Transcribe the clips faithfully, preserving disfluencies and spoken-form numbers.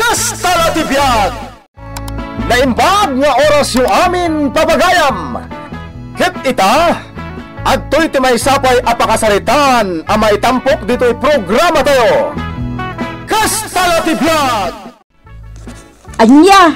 Kasta la ti biag! Naimbag nga orasyo amin, pabagayam! Ket ita, adtoy ti maysa pay a pakasaritaan a maitampok ditoy programatayo. Kasta la ti biag! Ania?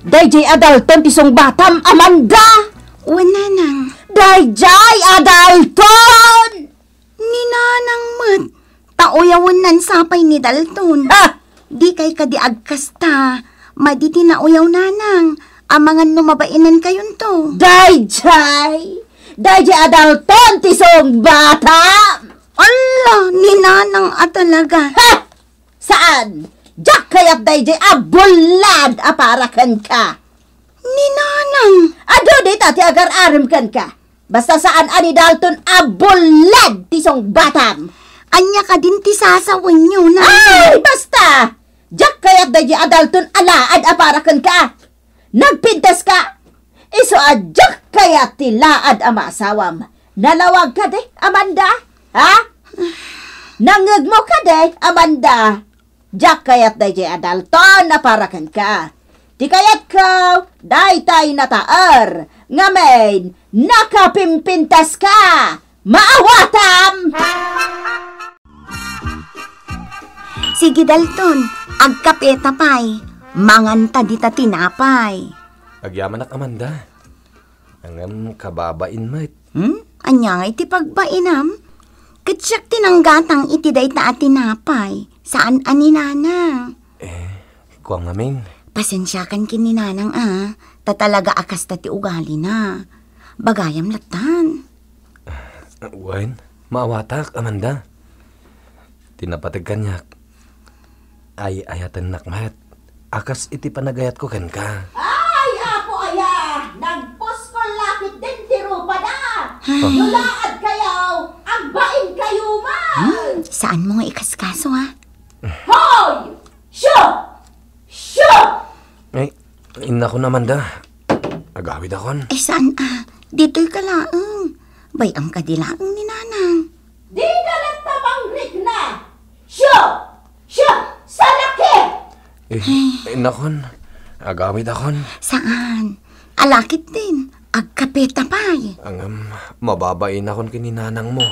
Daydiay a Dalton ti sungbatam, Amanda? Wen, nanang. Daydiay a Dalton! Ni nanang met, ta uyawennan sapay ni Dalton. Ah! Dikay kadi agkasta, madi ti nauyaw, nanang, amangan no mabainenkayonto. Daydiay! Daydiay a Dalton ti sungbatam! Ala, ni nanang a talaga. Ha! Saan? Diak kayat daydiay a bullad a para kenka. Ni nanang. Adu dita ti agar-arem kenka. Basta saan a ni Dalton a bullad ti sungbatam. Ania kadin ti sasawenyo, nanang? Ay, basta! Diak kayat daydiay a Dalton a laad a para kenka. Nagpintaska. Isu a diak kayat ti laad a maasawam. Nalawag kadi, Amanda? Ha? Nangngegmo kadi, Amanda? Diak kayat daydiay a Dalton a para kenka. Ti kayatko, daytay nataer. Ngamin, nakapimpintaska. Maawatam! Sige, Dalton, agkapeta pay. Manganta dita tinapay. Agyamanak, Amanda. Ngem kababain met. Hmm? Ania ngay ti pagbainam? Ket siak ti nanggatang iti dayta a tinapay. Saan a ni nanang. Eh, kua ngamin. Pasensiakan ken ni nanang a, ta talaga a kasta ti ugalina. Bagayam lattan. Wen, maawatak, Amanda. Ti napateg kaniak, ay-ayatennak met a kas iti panagayatko kenka. Ay, Apo aya! Nagpuskol la ketdin ti rupada! Ay. No laadkayo, agbainkayo man! Hmm, saanmo nga ikaskaso, ha? Hoy! Siya! Siya! Ay, innakon, Amanda. Agawidakon. Eh, saan a? Ditoyka laeng. Bay-am kadi laeng ni nanang. Dika latta mangrikna! Siya! Siya! Salakit! Eh, innakon. Agawidakon. Saan? Alakit din. Agkapeta pay. Ngem, mababainakon ken ni nanangmo.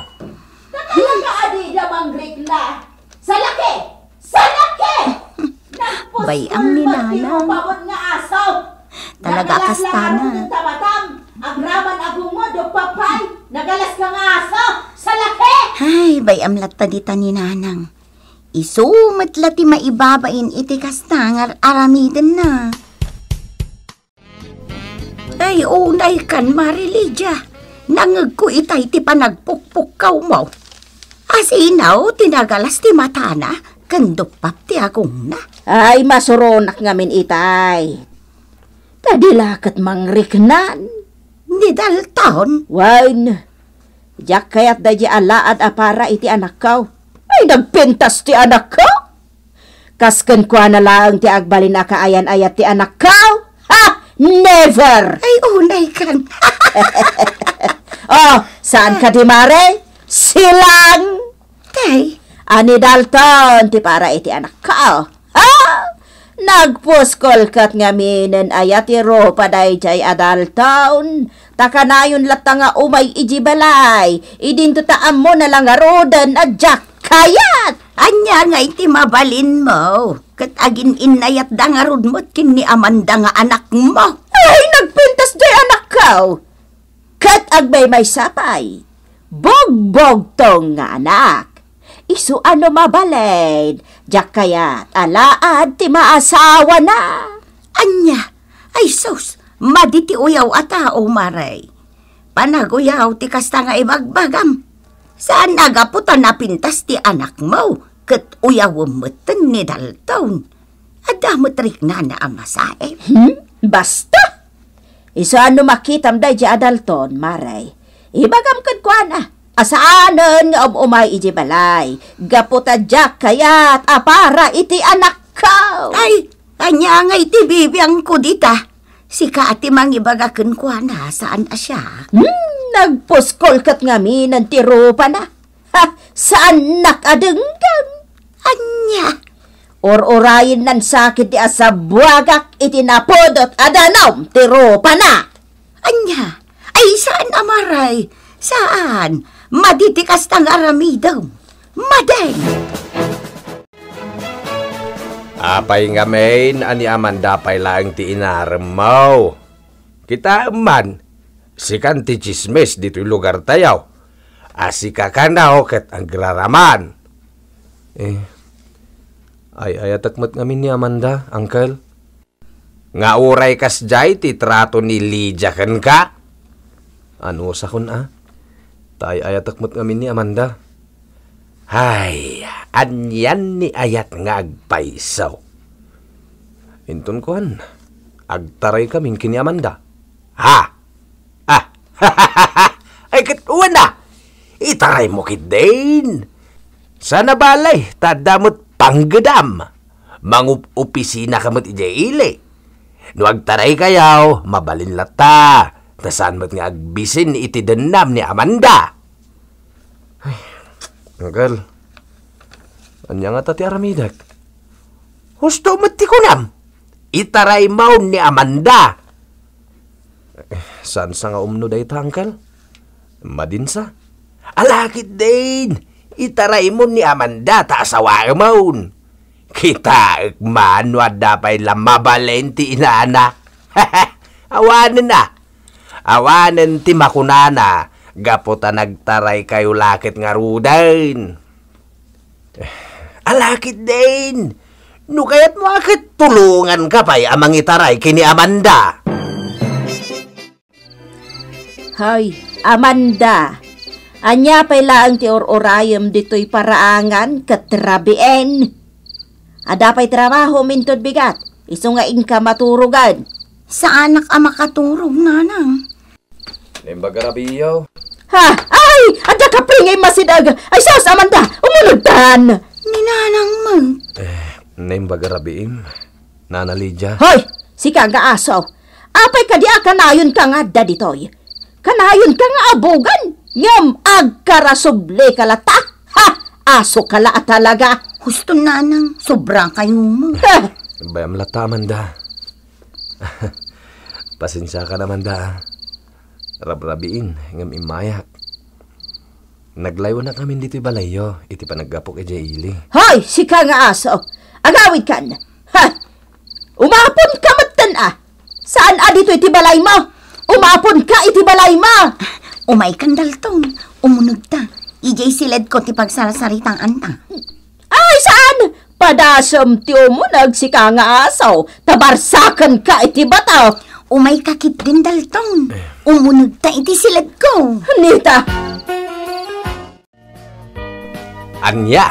Talaga a dida mangrikna? Salaki! Salaki! Bay-am ni nanang. Nagpuspol met ti rupawen nga aso. Talaga a kastana. Nakalaslangaruden ta matam. Agraman a gungod, upapay. Nagalaska nga aso. Salaki! Ay, bay-am latta dita ni nanang. Isu met la ti maibabain iti kasta nga ar-aramidenna. Ay, unaykan, Mari Lydia. Nangngegko itay ti panagpukpukkawmo. Asinaw ti nagalas ti matana ken duppap ti agongna. Ay, masuronak ngamin itay. Ta di la ket mangriknan ni Dalton. Wen, diak kayat daydi a laad a para iti anakko. Ay, nagpintas ti anakko! Kas kenkuana laeng ti agbalin a kaayan-ayat ti anakko? Ha! Never! Ay, unaykan. Oh, saan kadi, Mare? Silang! Tay. A ni Dalton ti para iti anakko. Ha! Nagpuskol ket ngaminen aya ti rupa daydiay a Dalton. Ta kanayon latta nga umay idiay balay, idinto ta ammona la ngaruden a diak kayat. Ania ngay ti mabalinmo? Ket agin-innayatda ngarud met ken ni Amanda nga anakmo. Ay, nagpintas diay anakko! Ket agmaymaysa pay, bugbugtong nga anak. Isu a no mabalin, diak kayat a laad ti maasawana. Ania? Ay sus, madi ti uyaw a tao, Mare. Panaguyaw ti kasta nga ibagbagam. Saan a gapu ta napintas ti anakmo, ket uyawem metten ni Dalton. Adda met riknana a masaem. Hmm? Basta! Isu a no makitam daydi a Dalton, Mare, ibagam kenkuana a saanen nga um-umay idiay balay gapu ta diak kayat a para iti anakko. Ay, ania ngay ti bibiangko dita? Sika a ti mangibaga kenkuana, saan a siak? Hmm, nagpuskol ket ngaminen ti rupana. Ha, saannak a denggem. Ania? Ur-urayen nansakit ti asabuagak iti napudot a danum ti rupana. Ania? Ay, saan a maray? Saan? Madi ti kasta nga aramidem. Madeng! Apay ngamin a ni Amanda pay laeng ti inaremmo? Kitaem man, sikan ti tsismis ditoy lugartayo. A sika kano ket agraraman. Eh, ay-ayatek met ngamin ni Amanda, Uncle. Nga uray kasdiay ti trato ni Lydia kenka? Anusakon a. Ta ay-ayatek met ngamin ni Amanda. Ay, anian ni ayat nga agpayso? Inton kuan, agtaraykamin ken ni Amanda. Ha? Ah. Ay, ket wen a. Itaraymo ketdin. Saan a bale, ta adda met panggedam. Mangup-opisinaka met idiay ili. No agtaraykayo, mabalin latta. Ta saan met nga agbisin iti dennam ni Amanda. Ay, Uncle, ania ngata ti aramidek? Husto met ti kunam. Itaraymo ni Amanda. Eh, saan sa nga umno dayta, Uncle? Madin sa. Ala ketdin, itaraymo ni Amanda ta asawaemon. Kitaek man no adda pay la mabalin ti inana. Awanen a. Awanen ti makunana gapu ta nagtaraykayo la ket ngaruden. Ala ketdin, no kayatmo a ket tulonganka pay a mangitaray ken ni Amanda. Hay, Amanda, ania pay laeng ti ur-urayem ditoy paraangan ket rabiin? Adda pay trabahom inton bigat, isu nga inka maturogen. Saanak a makaturog, nanang. Naimbag a rabiiyo. Ha? Ay! Adda ka pay nga immasideg! Ay sus, Amanda! Umunogtan! Ni nanang met. Eh, naimbag a rabiim, Nana Lydia. Hoy! Sika nga aso! Apay kadi a kanayonka nga adda ditoy? Kanayonka nga abugan, ngem agkarasublika latta? Ha! Asoka la a talaga! Husto, nanang, sobrakayo met. Ha! Bayam latta, Amanda. Pasensiakan, Amanda, a. Rabrabiin ngem immayak. Naglaywennakmin ditoy balayyo iti panaggapok idiay ili. Hoy, sika nga aso! Agawidkan! Ha! Umaponka metten a! Saan a ditoy ti balaymo? Umaponka iti balaymo! Umaykan, Dalton. Umunegta. Idiay siledko ti pagsarsaritaanta. Ay, saan? Padasem ti umuneg, sika nga aso, ta barsakenka iti bato. Umayka ketdin, Dalton. Eh. Umunegta iti siledko. Nita. Ania?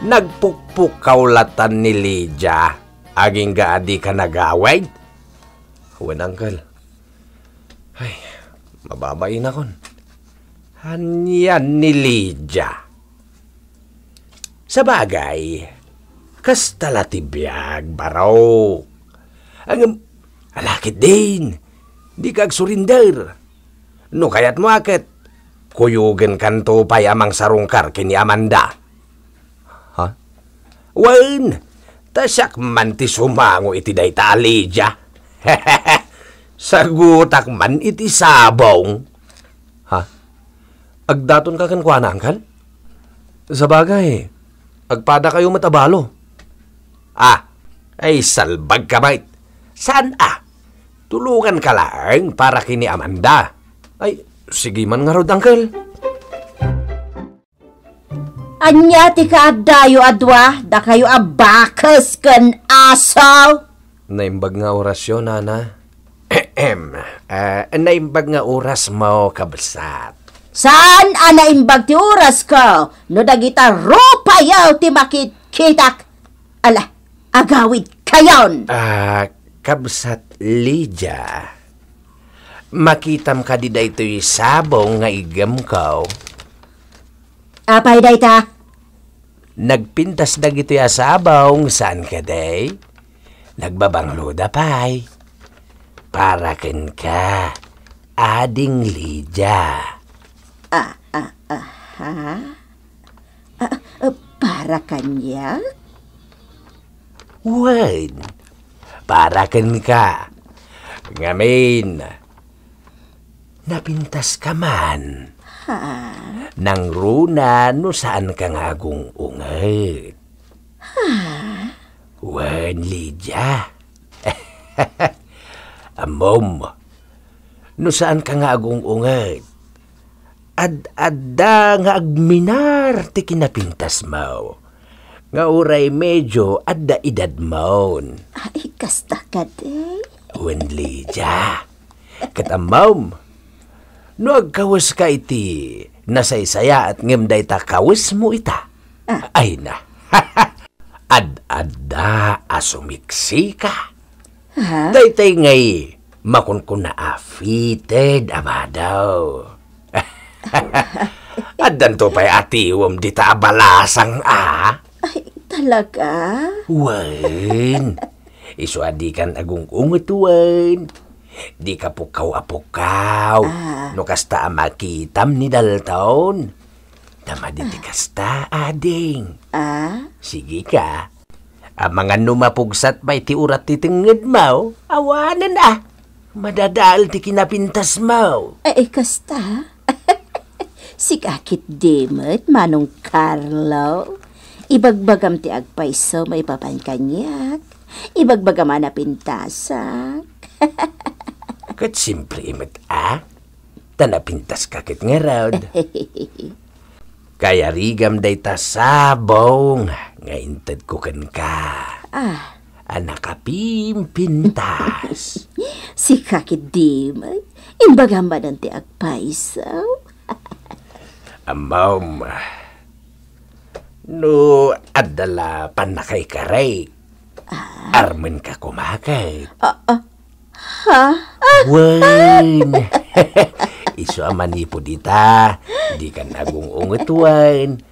Nagpukpukawlatan ni Lydia agingga a dika nagawid? Wen, Uncle. Ay, mababainakon. Ania ni Lydia? Sabagay, kasta la ti biag, barok. Ngem, ala ketdin, dika agsurinder. No kayatmo a ket, kuyogenkanto pay a mangsarungkar ken ni Amanda. Ha? Wen, ta siak man ti sumango iti dayta a Lydia. Sagutak man iti sabong. Ha? Agdatonka kenkuana, Uncle? Sabagay, agpadakayo met a balo. Ah, ay, salbagka met. Saan a? Tulonganka laeng para ken ni Amanda. Ay, sige man ngarud, Uncle. Ania ti kaaddayo a dua, dakayo a bakes ken aso? Naimbag nga orasyo, nana. Ahem. Ah, naimbag nga orasmo, kabsat. Saan a naimbag ti orasko no dagita rupayo ti makitkitak? Ala, agawidkayon! Ah, kabsat Lydia, makitam kadi daytoy sabong nga iggemko? Apay dayta? Nagpintas dagitoy a sabong, saan kadi? Nagbabangloda pay. Para kenka, Ading Lydia. Ah, ah, aha? Ah, ah, para kaniak? Wen, para kenka. Ngamin, napintaska man. Ha? Nangruna no saanka nga agung-unget. Ha? Wen, Lydia. Ammom, no saanka nga agung-unget, ad-adda nga agminar ti kinapintasmo, nga uray medio adda edadmon. Ay, kasta kadi? Wen, Lydia. Ket ammom, no agkaweska iti nasaysayaat ngem dayta kawesmo ita, ah, ay na. Ad-adda a sumiksika. Ha? Daytoy ngay makunkuna a fitted a bado. Addanto pay atiwem dita a balasang a? Ay, talaga? Wen, isu a dikan agung-unget wen. Dika pukkaw a pukkaw. Ah. No kasta a makitam ni Dalton, ta madi ti kasta, ading. Ah? Sige ka. Amangan no mapugsat pay ti urat ti tengngedmo, awanen a. Madadael ti kinapintasmo. Ay, kasta? Sika ketdi met, Manong Carlo. Ibagbagam ti agpayso maipapan kaniak. Ibagbagam a napintasak. Ket simple met a. Ta napintaska ket ngarud. Kayarigam dayta sabong nga intedko kenka. Ah. A nakapimpintas. Sika ketdi met, imbagam manen ti agpayso. Ammom, no adda la pannakaikarik, ah, armenka koma ket. Ah, ah. Ha? Ah. Wen. Isu a manipud ita, dikan agung-unget wen.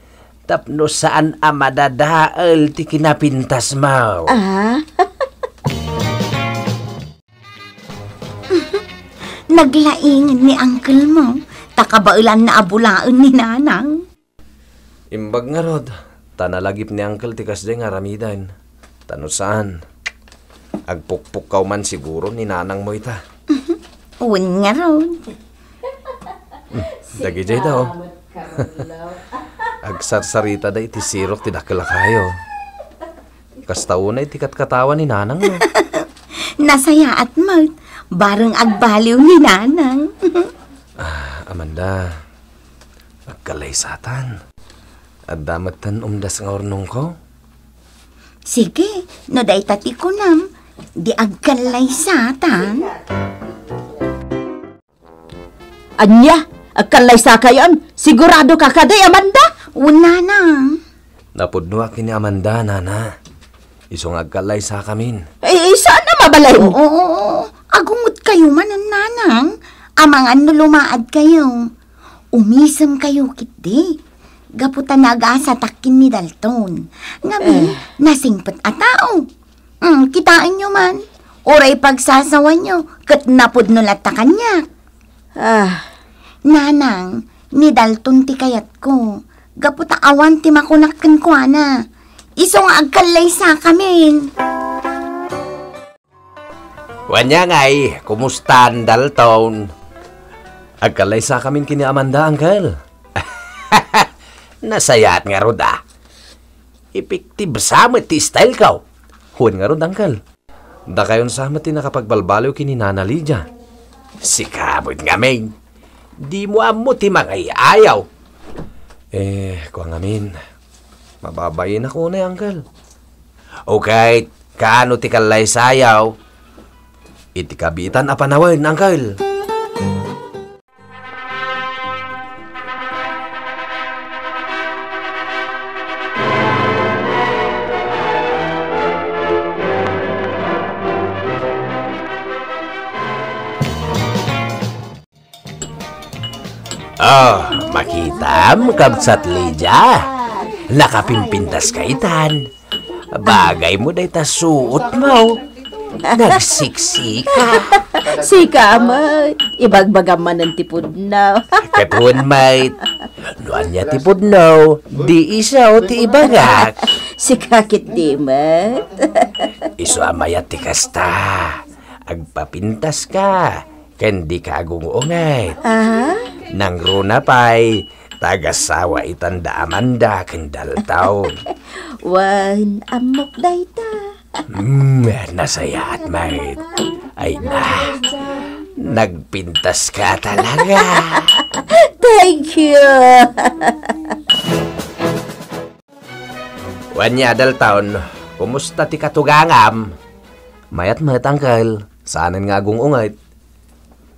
Tapno saan a madadael ti kinapintasmo. Ah? Naglaingen ni uncle mo, ta kabaelanna a bulaen ni Nanang. Imbag ngarud, ta nalagip ni uncle ti kasdiay nga aramiden. Ta no saan, agpukpukkaw man siguro ni Nanang mo ita. Wen ngarud. Hmm, dagijay da, oh. Agsarsarita da iti sirok ti dakkel a kayo. Kasta unay ti katkatawan ni Nanang, no? Nasayaat met, bareng agbaliw ni Nanang. Ah, Amanda, agkallaysatan. Adda metten umdas nga urnongko? Sige, no dayta ti kunam, di agkallaysatan. Ania? Agkallaysakayon? Siguradoka kadi, Amanda? Wen, Nanang. Napudnoak ken ni Amanda, Nana. Isu nga agkallaysakamin. Eh, saan a mabalin? Oo, oo, oo. Agungetkayo manen, Nanang. Amangan no lumaadkayo. Umisemkayo ketdi. Gapu ta nagasatak ken ni Dalton. Ngamin, eh, nasingpet a tao. Mm, kitaenyo man, uray pagsasawanyo, ket napudno latta kaniak. Ah. Nanang, ni Dalton ti kayatko, gapu ta awan ti makunak kenkuana. Isu nga agkallaysakamin. Wen, ngay, kumusta ni Dalton? Agkallaysakamin ken ni Amanda, uncle. Nasayaat ngarud, ah. Epektibo sa met ti style ko. Wen ngarud, uncle. Dakayon sa met ti nakapagbalbaliw ken ni Nana Lydia. Sika met ngamin. Dimo ammo ti mangay-ayaw. Eh, kua ngamin. Mababainak unay, uncle. Okay, kaano ti kallaysayaw? Iti kabiitan a panawen, uncle. Oh, makitam, Kabsat Lydia. Nakapimpintas ka itan. Bagay mo dayta suot mo. Nagsiksika. Sika met, ibagbagam manen ti pudno. Ket wen met, no ania ti pudno, di isu ti ibagak. Sika ketdi met. Isu a mayat ti kasta. Agpapintaska, ken dika agung-unget. Ah? Nangruna pay, ta agasawa itan da Amanda ken Dalton. Wen, ammok dayta. Hmm, nasayaat met. Ay na, nagpintaska talaga. Thank you. Wen, Dalton, kumusta ti katugangam? Mayat met, Uncle. Saanen nga agung-unget.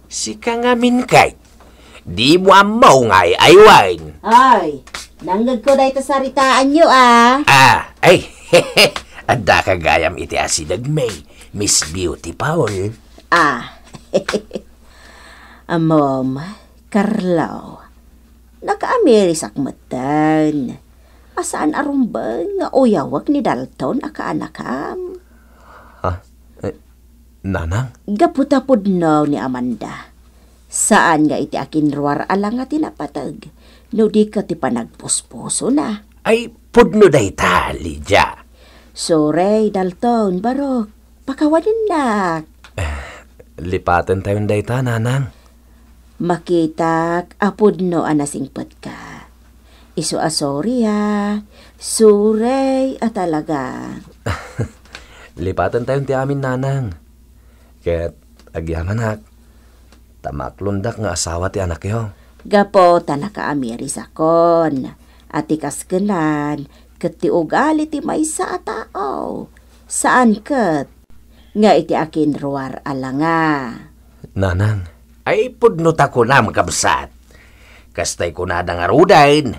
Sika ngamin ket, dimo ammo nga ay-aywen. Ay, nangngegko dayta saritaanyo, a. Ah, ay, addaka gayam iti asidegmi, Miss Beautiful. Ah. Ammom, Carlo, nakaamirisak metten. A saan a rumbeng nga uyawek ni Dalton a kaanakam. Ha? Eh, Nanang? Gapu ta pudno ni Amanda. Saan nga iti akinruar a langa ti napateg, no di ket ti panagpuspusona. Ay, pudno dayta, Lydia. Sorry, Dalton, barok. Pakawanennak. Eh, lipatentayon dayta, Nanang. Makitak a pudno a nasingpetka. Isu a sorry, ha. Sorry a talaga. Lipatentayon ti amin, Nanang. Ket agyamanak, ta maklondak nga asawa ti anakyo. Gapu ta nakaamirisakon a ti kaskenan ket ti ugali ti maysa a tao. Saan ket nga iti akinruar a langa. Nanang. Ay, pudno ta kunam, kabsat. Kastay kunada ngaruden,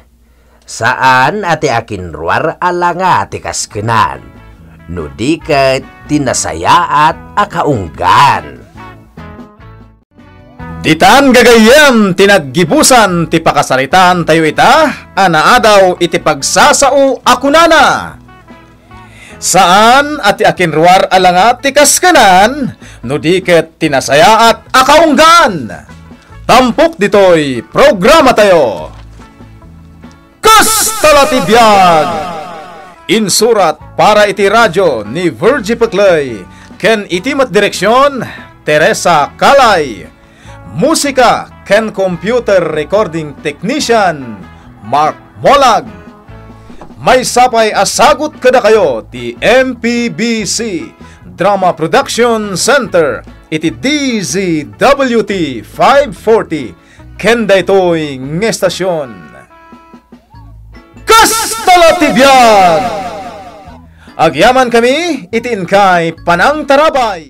saan a ti akinruar a langa ti kaskenan, no di ket ti nasayaat a kaunggan. Ditan gagayyem ti naggibusan ti pakasaritaantayo ita a naadaw iti pagsasao a kunana, saan a ti akinruar a langa ti kaskenan, no di ket ti nasayaat a kaunggan. Tampok ditoy programatayo. Kasta la ti biag! Insurat para iti radio ni Virgie Peclay ken iti met direksion, Teresa Calay. Musika ken computer recording technician, Mark Molag. Maysa pay a sagut kadakayo ti M P B C Drama Production Center iti D Z W T five forty ken daytoy nga estasion. Kasta la ti biag! Agyamankami iti inkay panangtarabay.